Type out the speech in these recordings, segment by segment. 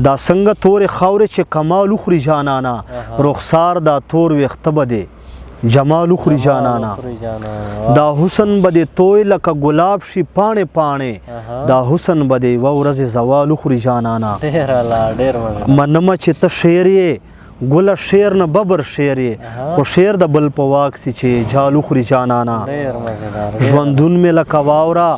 دا څنګه تورې خاورې چې کمال وخوري جانانه، رخسار دا تور ویښته به دې جمال وخوري جانانه، دا حسن به دې توی لکه ګلاب شي پاڼې پاڼې، دا حسن به دې یوه ورځ زوال وخوري جانانه. منمه چې ته شعر یې ګله، شعر نه ببر شعر یې، خو شعر د بل په واک سي چې جال وخوري جانانه. ژوندون مې لکه واوره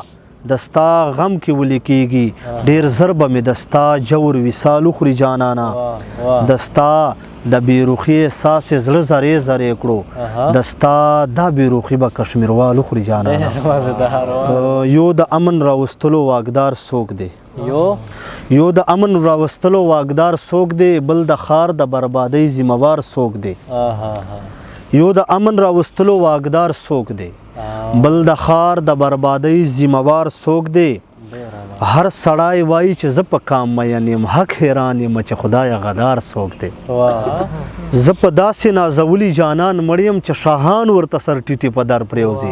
د ستا غم کې ولیکېږي، ډېر زر به مې د ستا جور وصال وخوري جانانه. د ستا د بېروخي احساس یې زړه زرې زرې کړو، د ستا دا بېروخي به کشمیروال وخوري جانانه. یو د امن راوستلو واکدار څوک دی، یو د امن راوستلو واکدار څوک دی، بل د ښار د بربادۍ ذمه وار څوک دی. یو د امن راوستلو واکدار څوک دی، بل د ښار د بربادۍ ذمه وار څوک دی. هر سړی وایي چې زه په کام مین یم، حق حیران یم چې خدای غدار څوک دی. زه په داسې نازولي جانان مړ یم چې شاهان ورته سر ټیټې په در پرېوځي.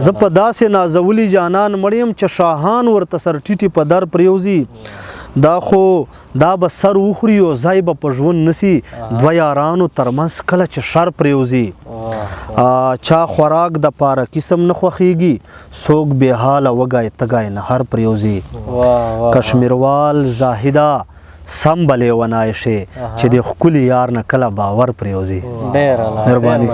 زه په داسې نازولي جانان مړ یم چې شاهان ورته سر ټیټې په در پرېوځي. دا خو دا به سر وخوري او ځای به په ژوند نسی، دوه یارانو ترمنځ کله چې شر پرېوځي. چا خوراک د پاره قسم نه خوښیږي، څوک بې حاله وږی تږی نهر پرېوځي. کشمیروال زاهده سم به لیونی شي چې د ښکلي یار نه کله باور پرېوځي. مهرباني.